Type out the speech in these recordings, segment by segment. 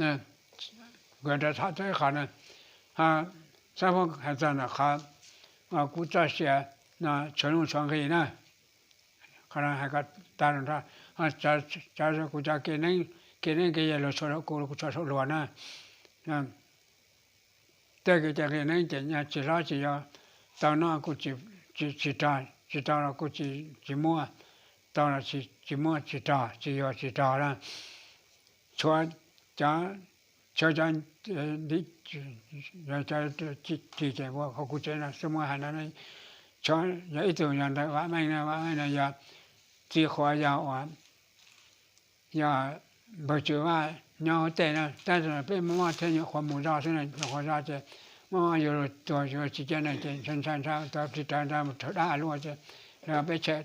Nkawd rov tham txog qhov no, Xab Phooj hais txog ntawm qhov kuv txoj sia no tshuav nuj tshuav nqi na. Qhov no hais kom tag, kuv cov kev neeb kev yaig luag tshuav rau kuv, kuv tshuav saum luag na. Tej kev cai nqi neeb ces yog tsis hlob tsis yau, tau noj kuj tsis rog, tsis tau los kuj tsis muaj, tau los tsis muaj tsis rog, tsis yuav tsis rog na. Tshuav cov, tshuav cov, cov ris ces ua kuv tsev no xwb muab hais no, tshuav yog ib tug yog ntawm Vam Meej no, Vam Meej no yog txiv qhuav yog uas yog npawg Tswv Vaj nyob huv tej na, tab sis peb muaj mob thiab nyuam qhuav mus zoj xwb na, nyuam qhuav zoj ces muaj mob yuav luag tuag yuav luag tsis cia na ces ntshai ntshai ntshai tuav plig rawv ntshai mus rhawv dab luaj ces lawv peb tshem,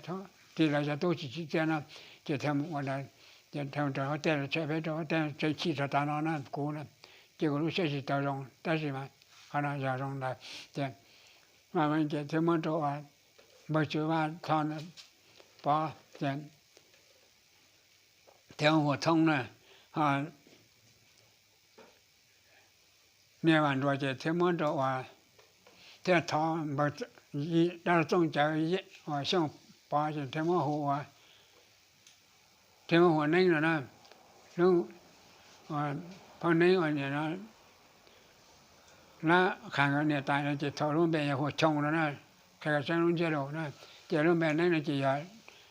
tig lawv cov tub tsis tsim txiaj no ces thiaj mus ua ntawd, ces thiaj mus rau huv tej, los tshem peb rau huv tej, tseem chim txog tav no na kuv na, ces kuv lub siab tsis tau zoo tab sis mas qhov no yog zoo ntawd ces, ces thiaj muab rau uas npawg Tswv Vaj Thoj Pov ces thiab Huas Thoob na, ho niag Vam Nruas ces thiaj muab rau uas, thiaj thov npawg dab laug Txooj Cawv uas Xyooj Pov ces thiaj muab hu ua, thiaj muab hu ua Neeb no na. Lub phauj Neeb uas nim no Lab Qhas nkawd niam tais no ces thaum lub npe yog Huas Choo no na, qhia kom saib lub ntsiab lus na, ces lub npe Neeb no ces yog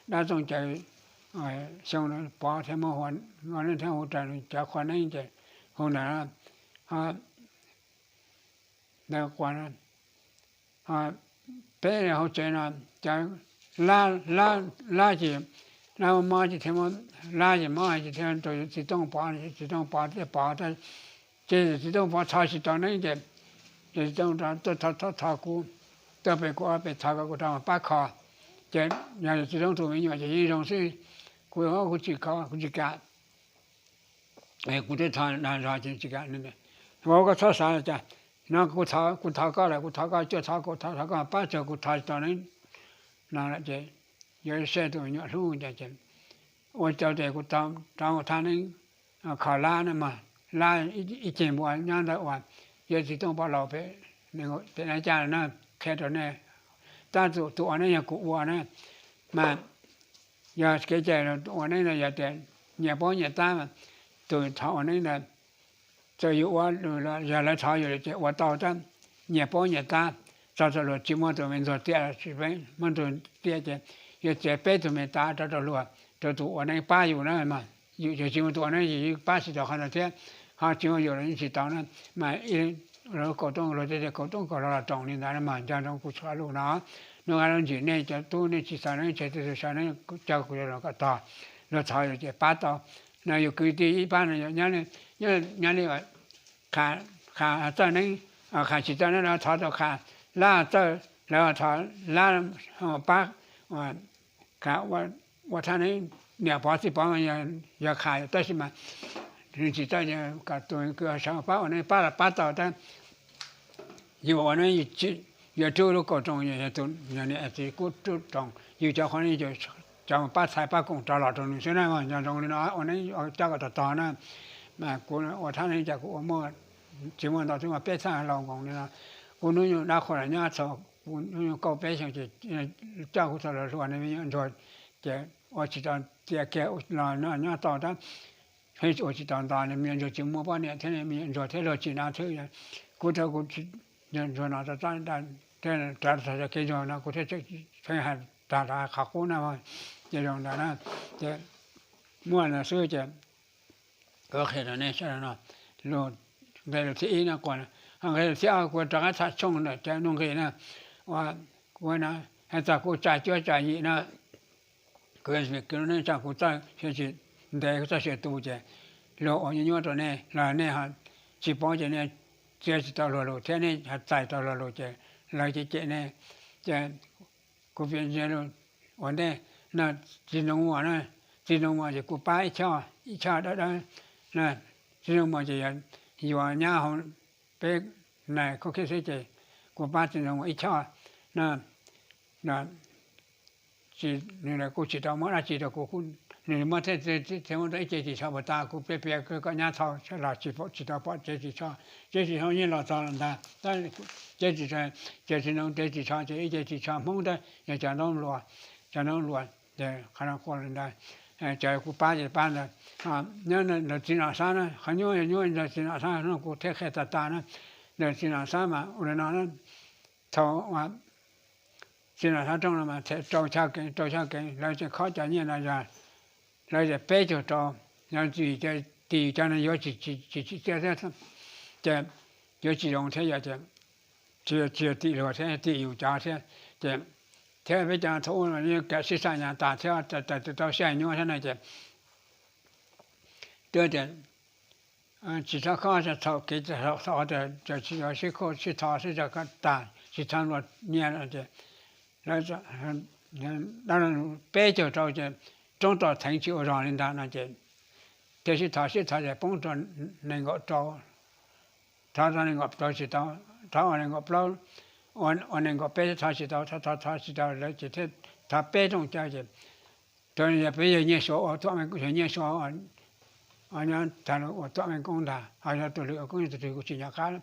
dab Txooj Cawv Xyooj Pov thiaj muab hu, thiaj hu raws cov qhua Neeb ces hu ntawd. Ntawd qua, peb hauv tsev no cov Lab, Lab ces, Lab mob ces thiaj, Lab ces mob ces thiaj rau Txiv Tooj Pov, Txiv Tooj Pov thiaj pov, ces Txiv Tooj Pov thov tsis tau Neeb ces, ces Txiv Tooj tuaj thov, thov kuv, tuaj pem kuv ob peb thov kom kuv rov mus pab kho. Ces yog Txiv Tooj tus me nyuam ces yeej zoo xwb, kuv, kuv tsis kho, kuv tsis kam. Kuv twb thov dag zog ces tsis kam. Ua koj txhob xav li cas, no kuv thov, kuv thov koj lawm, kuv thov koj cuaj thov kaum thov, thov koj pab txog kuv thov tsis tau Neeb no lawm ces yuav seb tus me nyuam hlub cas ces ua tau ces kuv rov mus thab Neeb kho Lab na mas. Lab ib ceg npua nyob ntawd uas yog Txiv Tooj Pov laus pem Nab Caj na, qhia rau nej, tab tus ua neeb yog kuv ua na, mas yog kev cai ua neeb no yog tias nyias paub nyias tab, tus thov ua neeb ntawd txawm yus ua, yog lawv thov yus ces ua tau tab, nyias paub nyias tab, txog thaum luag tsis muaj tus me ntxuag tiaj, tsis muaj tus tiaj ces yuav txiav peb tug me tab rau rau luag, rau tus ua neeb pab yus na mas. Yus tsis muaj tus ua neeb yus pab tsis tau qhov ntawd thiab. Ho tsis muaj yus los yeej tsis tau na. Mas lawv kaum rooj, luag tej tias kaum rooj kaum hlau los roos li ntawd mas nco ntsoov kuv txhua lus no. Hnub no los ntsim nej cov tub nej tsis xav neeb, tseg tej tug xav neeb, coj kuv los kom tog, luag thov yus ces pab tau. No yus kwv tij ib pab no nyob li Qhas txawj neeb, Qhas tsis txawj neeb los thov tau Qhas, Lab txawj lawv thov Lab pab Qhas ua thaj neeb. Niam Pov txiv Pov yog Qhas tab sis mas nws tsis txawj, kom tus kwv sawv pab ua neeb, pab los pab tau tab. Yus ua neeb yuav rub lub kaum roos, yog tus niam txiv kuj rub roos, yus cov qhua neeb cov pab txhais pab koom rov los rau nws xwb na. Nco ntsoov li no, ua neeb coj kom tog tog na. Mas kuv ua thaj neeb cas kuv ua muaj, tsis muaj ntau, twb muaj peb txhaj laus nkoos li no. Kuv hnub nyoog dab qhuas los nyob txog kuv hnub nyoog kaum peb xyoo ces coj kuv txog luag hluas ne me nyuam ntsuag, ces ua tsis tau tias kiag los nyob tau tab, ua tsis tau nto ne me nyuam ntsuag tsis muaj poj niam thiab ne me nyuam ntsuag thiab luag tsis na thiab. Kuv rau kuv ntsuag no thiab rov txog cov kev ntsuag no kuv thiaj tseem pheej hais tag rov qhov qub na. Ces zoo ntawd na, ces muaj ntawd xwb ces kuv qhia rau nej sawv daws no, lus, nqe lus thib ib no kuv, ho nqe lus thib ob kuv rov qab tham tshooj ntawm cov nuj nqis na, uas kuv hais txog kuv tsa cuab tsa yim na, kuv, kuv txawj, tsis ntev kuv txoj sia tu ces luag ua nyuaj nyuaj rau nej los nej ho tsis paub ces nej txiav tsis tau luag lus thiab nej ho txais tau luag lus ces lawv cem cem nej. Ces kuv piav ntsia lus ua ntej no, txiv ntxoov muas na, txiv ntxoov muas ces kuv pab ib choj, ib choj dawb dawb na, txiv ntxoov muas ces yuav nyab hauv peb nais khuab khib xwb ces kuv pab txiv ntxoov muas ib choj na. Tsis, nws kuj tsis tau muab dab tsi rau kuv, kuv Nws muab thiaj, thiaj muab rau ib ce ris tsho puas tas, kuv piav piav kom nyab txhaum los tsis pom, tsis tau pom cev ris tsho. Cev ris tsho yeej los txog lawm ntag, tab cev ris, ces tsis zoo cev ris tsho ces ib ce ris tsho Hmoob tab yog cov ntaub luas, cov ntaub luas. Ces qhov no quaj li ntawd, cov kuv pab ces pab ntawd. Nyob ntawm txiv Nom Xab na, qhov nyuaj nyuaj ntawm txiv Nom Xab no kuv thiaj qhia tas tas na. Ntawm txiv Nom Xab mas ua li no na, thaum txiv Nom Xab Rooj no mas them rau chaw kev, rau chaw kev, lawv tseem khob cov nyiaj no yog lawv tias peb caug rau, yog tim cov no yuav tsis, tsis tsim txiaj thiab, ces yuav tsis zoo thiab, yog tias tsis, tsis yog tim luag thiab, tim yus cov thiab, ces thiab peb cov thaum ub los yeej kam sib xav nyas tas thiab, tau sib hais nyuaj thiab no ces twb tias tsis txhob khob, txhaum kev, txhaum qhov, tsis yuav sib khuj sib tho sib tso tas, tsis txhob luag nyiaj no ces lawv peb caug rau ces roob tos theev tsis ua zog li ntawd no ces thiaj sib thov sib thov ces poob rau nees nkaum rau, thov rau nees nkaum rau tsis tau, thov ua nees nkaum plaub, ua nees nkaum peb thov tsis tau, thov thov tsis tau lawm ces thiaj thov peb rooj caw ces, thaum yog peb yawg Nyiaj Suav ua tuam, yawg Nyiaj Suav nyob thaum ua tuam mej koob ntag, ho yog tus lwm ua koob yog tus twg kuv tsis nco qab,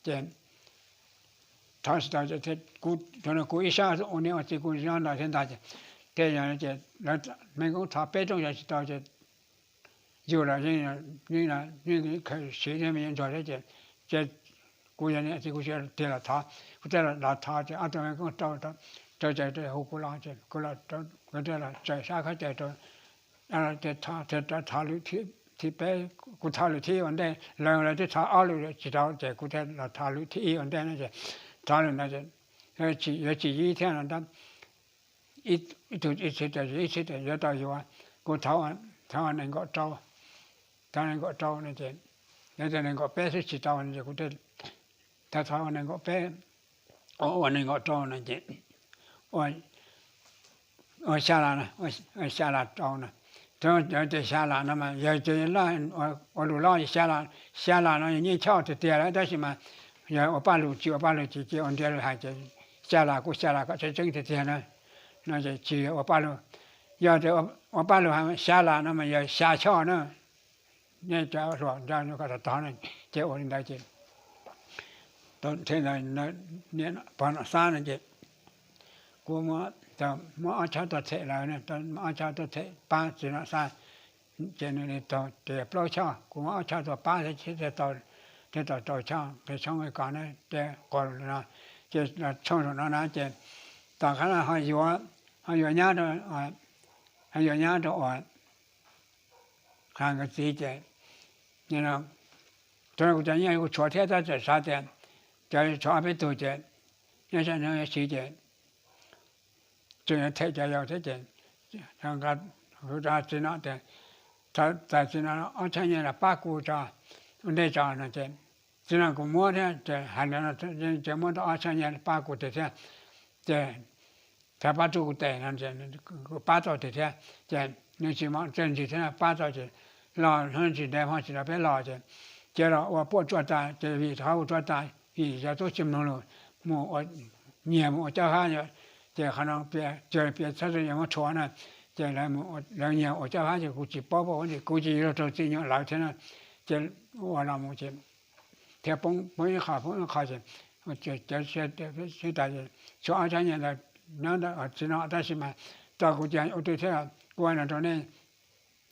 ces thov tsis tau ces kuv, thaum no kuv ib sab ua niam ua txiv kuv nyob ntawd thiab ntag ces, thiaj yog ces lawv mej koob thov peb rooj caw tsis tau ces yus los yeej, yeej khaws siv thiab me nyuam ntsuag thiab ces, ces kuv yog niam txiv kuv thiaj los thov, kuv thiaj los thov ces ob tug mej koob rau, rau caw rau hu kuv los ces kuv los, kuv thiaj los tsaws sab khaub caw rau, thov lwm thib peb, kuv thov lwm thib ua ntej, lawv, lawv twb thov ob lwm tsis tau ces kuv thiaj los thov lwm thib ib ua ntej no ces, thov lwm no ces yuav tsis yib thiab no tab, ib tug ib txhis tas ib txhis tas yuav tau yuav, kuv thov, thov nees nkaum rau, thov nees nkaum rau no ces, yog tias nees nkaum peb xwb tsis tau no ces kuv thiaj thov ua nees nkaum peb, ua nees nkaum rau no ces ua xya las, xya las rau no. Yog tias xya las no mas yog ces ua lus loj, xya las no yog nyiaj choj tiag tiag lawm tab sis mas yog ua paj lug tsis ua paj lug ces cia ua ntiav lus hais ces xya las kuj xya las kom tseeb tseeb tiag tiag na, no ces tsis yog ua paj lug. Yog tias ua paj lug hais xya las no mas yog xya choj na. Nej cov hluas nco kom tau tog no, ces ua li ntawd ces, niam pog Nom Xab no ces kuv muab ob choj tuaj them lawm, muab ob choj tuaj them pab txiv Nom Xab, ces nws li tau ces plaub choj, kuv muab ob choj tuaj pab thiab, thiaj tau rau choj nqi tshoob nqi kos na, ces quas no, ces los tshooj saum no na ces tom qab no ho yuav nyab rau, ho yuav nyab rau uas Qha nkawd txiv ces, thaum no kuv cov nyiaj kuv tshuav thiab tab txawm xav tias cov tshuav ob peb tug ces nyob sab no yuav siv ces tseem yuav them cov yau thiab ces, txiv no tias, txais txiv no ob choj nyiaj los pab kuv tso, ua ntej tso no ces, txiv no kuv muab thiab ces hais ntawd no ces muab tau ob choj nyiaj pab kuv tiag thiab, ces thov pab rub kuv tes no, kuv pab tau tiag thiab ces nws tsis mom txawj ntsis thiab pab tau ces los hnub tsis ntev hmo tsis ntev peb los ces, ces los ua puaj tsuaj tas ces vim qhov ua tsuaj tas vim yog tub tsis mloog lus, mus ua, nyiag mus ua caj vab, ces qhov no piav txhob yuav muab rhuav na, ces lawv nyiag ua caj vab ces kuv tsis paub, kuv tsis yuav luag raug txim nyuam lawv thiab na, ces ua los mus ces thiaj poob, poob ib qho poob ib qho ces, ces tshuav ob choj nyiaj ntawd nyob ntawm txiv no tab sis mas tau kuv ces ua twg thiab kuv hais no rau nej,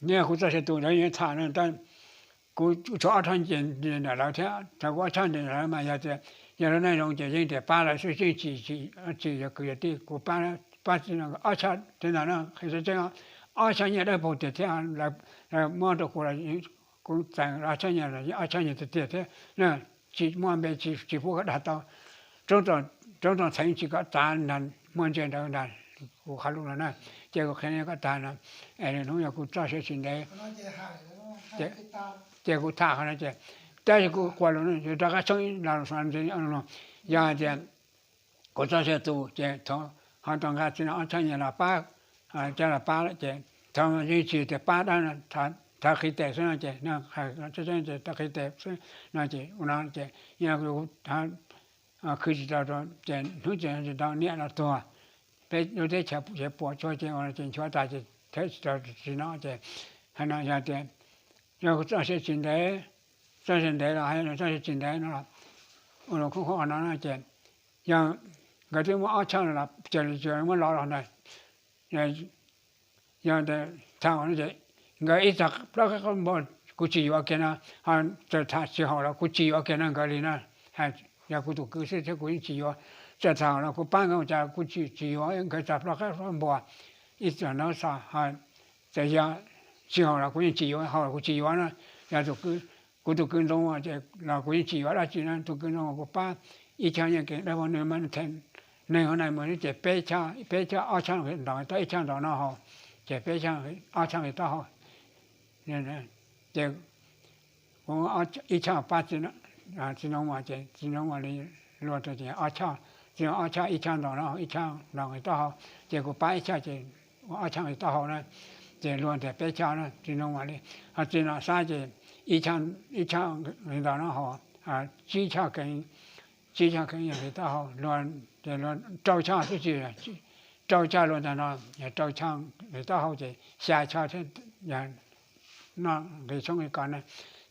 nej kuv txoj sia tus lawv yeej tham no tab, kuv tshuav ob choj nyiaj ntawm lawv thiab, tau kuv ob choj nyiaj ntawm lawv mas yog tias yog lub neej zoo ces yeej tias pab lawv xwb, yeej tsis, tsis yog kwv yog tij, kuv pab, pab txiv no ob choj thiab ntag no, qhia tseeb tseeb, ob choj nyiaj dawb paug tiag thiab, lawv muab rau kuv los kuv txais ob choj nyiaj los yeej ob choj nyiaj tiag tiag thiab na, tsis muaj npe, tsis pub kom dag tau, roob tog theev tsis kom txav ntag, muaj ntsia ntawd ntag, kuv qhov lus no na, ces kuv qhia nej kom tag no, es hnub yog kuv txoj sia tsis ntev ces kuv tham qhov no ces, tab sis kuv quaj lus no yus rov qab tshoob ib los, yog hais tias kuv txoj sia tus ces thov ho tau nqa txiv no ob choj nyiaj los pab, coj los pab lawm ces thaum yeej tsis tias pab dab, thov qhia tes xwb no ces, tseeb ces thov qhia tes xwb no ces ua no ces yog khwv tsis tau ces hnub tsis tau niam los tuag, peb lub teb chaws puas tsuaj ces ua no ces nchuav tas ces thiab tsis tau tsis no ces, hais no yog tias yog txoj sia tsis ntev, txoj sia ntev los hais txoj sia tsis ntev no los, ua lus khoob qhuab qhov no no ces yog nkawd twb muab ob choj los ces muab lo los ntawd, yog tham no ces nkawd ib txog plaub qab npua kuv tsis yuav kiag no, ho txawm tham tsis haum los kuv tsis yuav kiag no nkawd li na. Yog kuv tus kwv xwb thiab kuv yeej tsis yuav, txawm tham haum los kuv pab nkawd ua cas kuv tsis tsis yuav nkawd txog plaub qab npua ib txog no xwb, txawm yog tsis haum los kuv yeej tsis yuav, haum los kuv tsis yuav na. Yog kuv tus kwv ntoo ces los kuv yeej tsis yuav dab tsi na, tus kwv ntoo kuv pab ib choj yeej kev dab, nws mas nws them neeg hauv na mus ces peb choj, peb choj ob choj nqis tau ib choj ntawm no haus, ces peb choj ob choj nqis taub hau. Ces kuv ib choj pab txiv ntoo mas ces txiv ntoo mas li luag rau ces ob choj, txiv ntoo ob choj ib choj ntawm no ib choj nqis taub hau, ces kuv pab ib choj ces ua ob choj nqis taub hau na, ces luag tias peb choj na, txiv ntoo mas li. Ho txiv ntoo xab ces ib choj nqis ntawm no haus, tsib choj kev, tsib choj kev nqis taub hau luag, ces luag rau choj xwb tsis, rau choj luag ntawm no, yog rau choj nqis taub hau ces xya choj thiab, yog noj nqi tshoob nqi kos na,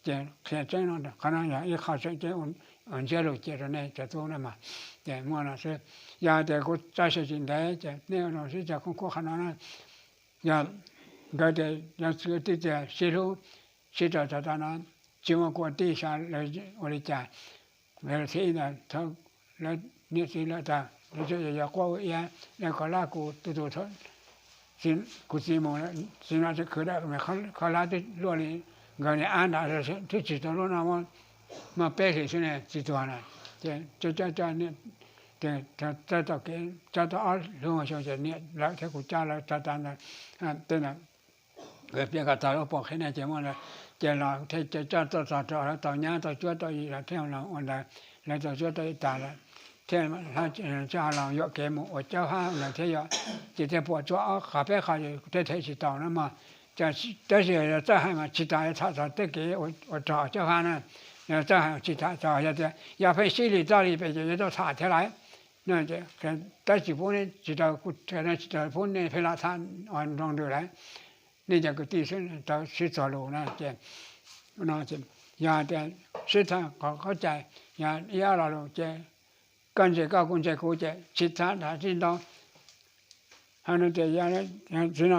ces qhia tseeb no qhov no yog ib qho tseem ceeb uas ntsiab lus cia rau nej cov tub na mas, ces muaj no xwb. Yog tias kuv txoj sia tsis ntev ces nej ua no xwb, cov khoob qhuab qhov no na, yog nkawd tias yog txwv tij tias sib hlub, sib rau txog tav no, tsis muaj kua tij xyov lawv ua li cas, lawv thiaj ib ntawd thov lawv niam txiv lawm tas, lawv tseem yuav quaj ua iab, lawv kho lab kuv tus tus, kuv txiv mus, txiv no tseem khwv dawm, kho lab twb luaj li nkawd niag ab nrad, twb tsis tau lub no muaj peb hlis xwb ne tsis tuag na. Ces coj coj coj, txawj tau kev coj tau ob hlub xyoo ces niam lawv thiab kuv coj lawv txog tav ntawd, tej ntawd piav kom txog lub pom qhib ne ces muaj, ces los thiaj coj tuaj txog rau lawv tau nyab tau cuab tau yig los thiaj los ua ntawd, lawv tau cuab tau yig tas lawm thiaj txawj los yuam kev mus ua caub hab ntawd thiab yom. Ces thiaj puas tsuaj ob qhov peb qhov thiaj them tsis tau na mog. Tab sis yog txawj hais mas tsis tas yuav tham txog tej kev ua rog caub hab na. Yog txawj hais tsis tham txog, yog tias yog pheej sib lim txoj li pem ces yuav tau tham thiab lawm. Tab sis pub nej tsis tau, tsis tau pub nej pheej los tham ua nroo ntws lawm. Nej cov kwv tij xwb tau sib txuag lus na ces, no yog tias sib tham qhov cai, yog ib ob lo lus ces koj ntse koj kuv ntse kuv ces tsis tham tham tsis ntau. Hais no tias, txiv no,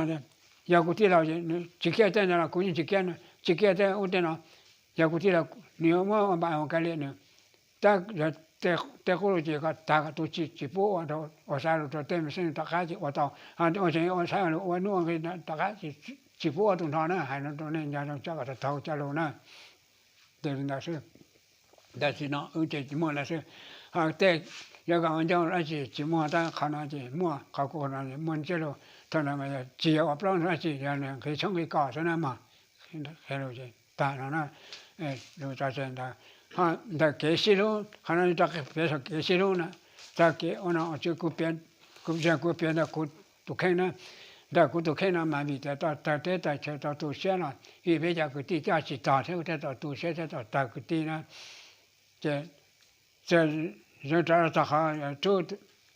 yog kuv tij laug ces nws tsis kiaj tej ntawd los kuv yeej tsis kiaj, tsis kiaj tej ub tej no. Yog kuv tij laug nws yuav muab ua npaum ua kais liam nws. Tab yog tej qub lus ces kom tag kom tu tsis pub ua, ua xaiv lus rau tej me xeeb tom qab ces ua tau, ua tseem ua xaiv lus ua hnub ua nqi tom qab ces tsis pub ua tus nrho na. Hais no rau nej nco ntsoov coj kom tau taug cov lus na. Ces li ntawd xwb. Tab sis no wb ces tsis muaj lawm xwb. Ho tej yog kom ua ncauj dab tsi tsis muaj, tab qhov no ces muaj, qhov kuv no muaj ntsiab lus. Thaum ntawd mas yog tsis yog ua plaub dab tsi, yog nqi tshoob nqi kos xwb na mog. Qhia lus ces tag no na. Lus tso tseg ntawd. Ho ntawm kev sib hlub, qhov no rau piav txog kev sib hlub na, txog kev ua no ua tswv, kuv piav, kuv piav ntawm kuv tus kheej na. Ntawm kuv tus kheej no mas vim tias tau tawg teb tawg chaw tau tu siab los vim peb cov kwv tij coj tsis tog thiab thiaj tau tu siab thiab tau tawg kwv tij na. Ces txawm zoov rov los txog qhov rub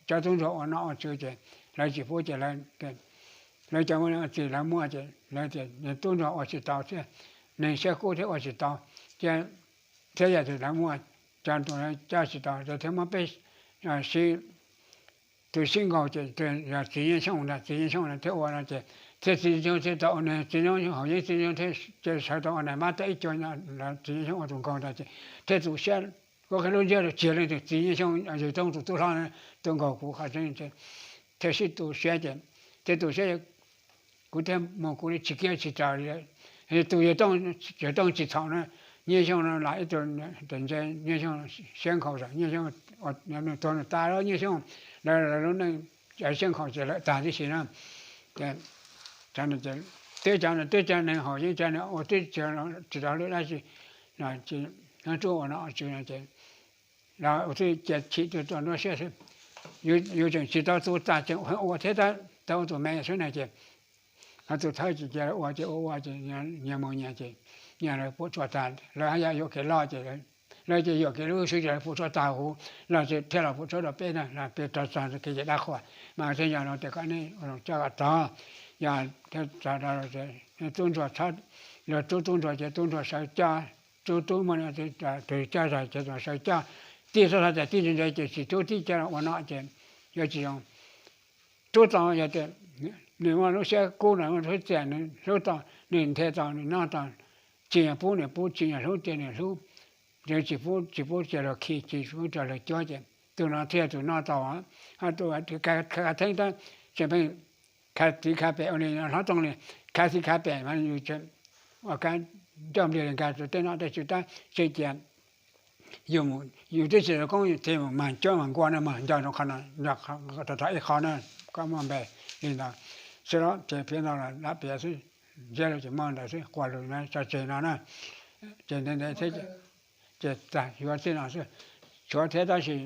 cov tub ntsuag ua no ua tswv ces lawv tsis pub ces lawv cov muaj txiv lawv muaj ces lawv tias tub ntsuag ua tsis tau thiab, neeg siab kub thiab ua tsis tau, ces thiab yog tias lawv muaj cov tus coj tsis tau ces thiaj muab peb sib, tus sib nkaug ces yog txiv Nyiaj Xyooj ntag, txiv Nyiaj Xyooj no thiaj ua no ces thiaj txiv Nyiaj Xyooj thiaj tau ua neeg, txiv Nyiaj Xyooj haus yeeb txiv Nyiaj Xyooj thiaj ces sawv tau ua neeg mab teb ib cuag no, txiv Nyiaj Xyooj ua tus nkaug ntag ces thiaj tu siab, kuv qhia lub ntsiab rau cia leej twg txiv Nyiaj Xyooj Yawg Toob tus tub hlob na, tus nkaug kuv qhov tseeb ces thiaj sib tu siab ces thiaj tu siab, kuv thiaj mus kuv li tsis kiaj tsis raws li. Tus Yawg Toob, Yawg Toob tsis txhaum na, Nyiaj Xyooj no los ib tug ntse, Nyiaj Xyooj siab nkhaus, Nyiaj Xyooj tuag nws tas lawm, Nyiaj Xyooj lawv lub neej siab nkhaus ces lawm tag tib si na. Twb cov, twb cov neeg haus yeeb cov neeg ua twb tsis tau lub dab tsi, tub ua no ua tswv no ces los twb cia chim tuaj tuaj nruab siab xwb. Yus tseem tsis tau tu tas tseem ua thiab, tau ua tus me xwb na ces ho tus thawj ces cia ua ces ua ua ces nyias mus nyias ces nyias lawv puas tsuaj tag, lawv haj yam yuam kev loj ces lawv ces yuam kev lub xwb ces lawv puas tsuaj tag huv los ces thiaj los puas tsuaj rau peb na, los peb rov txog kev cai dab qhuas. Mas tej yam no tias kom nej ua coj kom tog, Yog tub ntsuag, los rub tub ntsuag ces tub ntsuag sawv coj, rub tub muaj tus coj zog ces sawv coj, tij xav tias tij nrov nrov ces tsis rub tij coj los ua no ces yuav tsis zoo. Rub tau yog tias nws muaj lub siab kub, nws muaj lub siab txias, nws hlub tau, nws nthe tau, nws noj tau, tsis yog pub nws pub, tsis yog hlub tiag nws hlub, tsis pub, tsis pub cia luag khi, tsis pub cia luag cuab ces tus no thiaj tus noj tau. Ho tus khav theeb tab sis pheej khav txiv khav pem ua li hlob tooj li, khav txiv khav pem mas yus ua kab ncauj npliag li nkag rau tej no tej tswv tab sis cia yus, yus twb tsis tau koob yus thiaj mus mag cuab mag nkuaj na, mag nco rau qhov no, rau rau ib qho na, koj muaj npe li ntawd. Xwb los ces piav ntau los dab piav xwb, ntsiab lus ces muaj ntawd xwb, quas lus no tso tseg no na. Ces ntev ntev thiab ces tag yuav txij no xwb, tshuav thiab tab sis